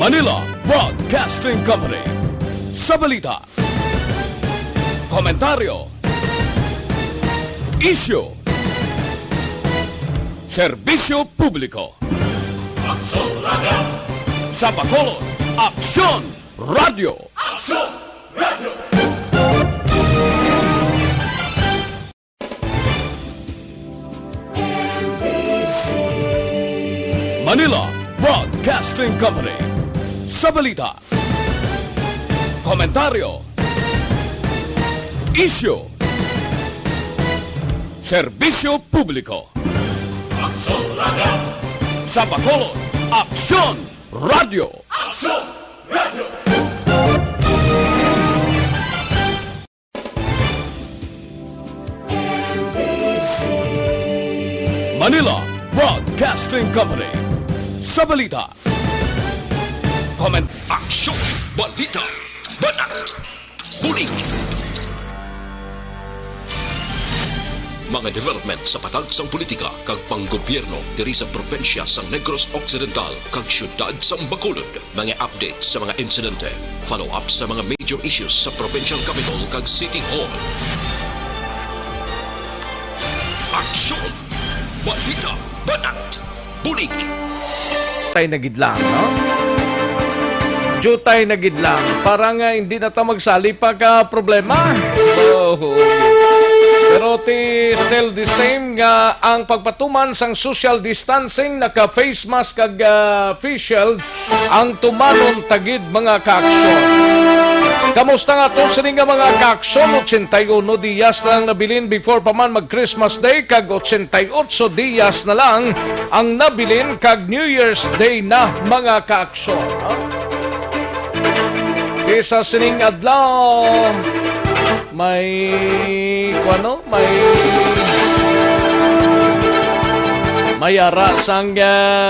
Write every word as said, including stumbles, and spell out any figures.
Manila Broadcasting Company. Sa balita, komentaryo, isyu, serbisyo publiko. Aksyon Radio! Sa Bacolod, Aksyon Radio! Aksyon Radio! Manila Broadcasting Company. Sa balita, komentaryo, isyu, serbisyo publiko. Aksyon Radio! Sa Bacolod, Aksyon Radio! Aksyon Radio! Manila Broadcasting Company. Sa balita, comment, aksyon, balita, banat, bulig. Mga development sa patag sang politika kag panggobyerno diri sa probinsya sang Negros Occidental kag siyudad sang Bacolod. Mga update sa mga insidente, follow-up sa mga major issues sa provincial capital kag City Hall. Aksyon! Balita! Banat! Bulig! Tayo na gid lang, no? Jutay na gid lang para nga hindi na ta magsali pa ka problema. Oh, pero ti still the same nga ang pagpatuman sang social distancing, naka face mask kag ah, face shield ang tumanon ta gid, mga kaaksyon. Kamusta nga to sini nga mga kaaksyon? Ochenta y uno dias na lang nabilin before pa man mag Christmas Day kag ochenta y ocho dias na lang ang nabilin kag New Year's Day na, mga kaaksyon, ha? Isa sining adlaw may kuano, may may ara sang ah,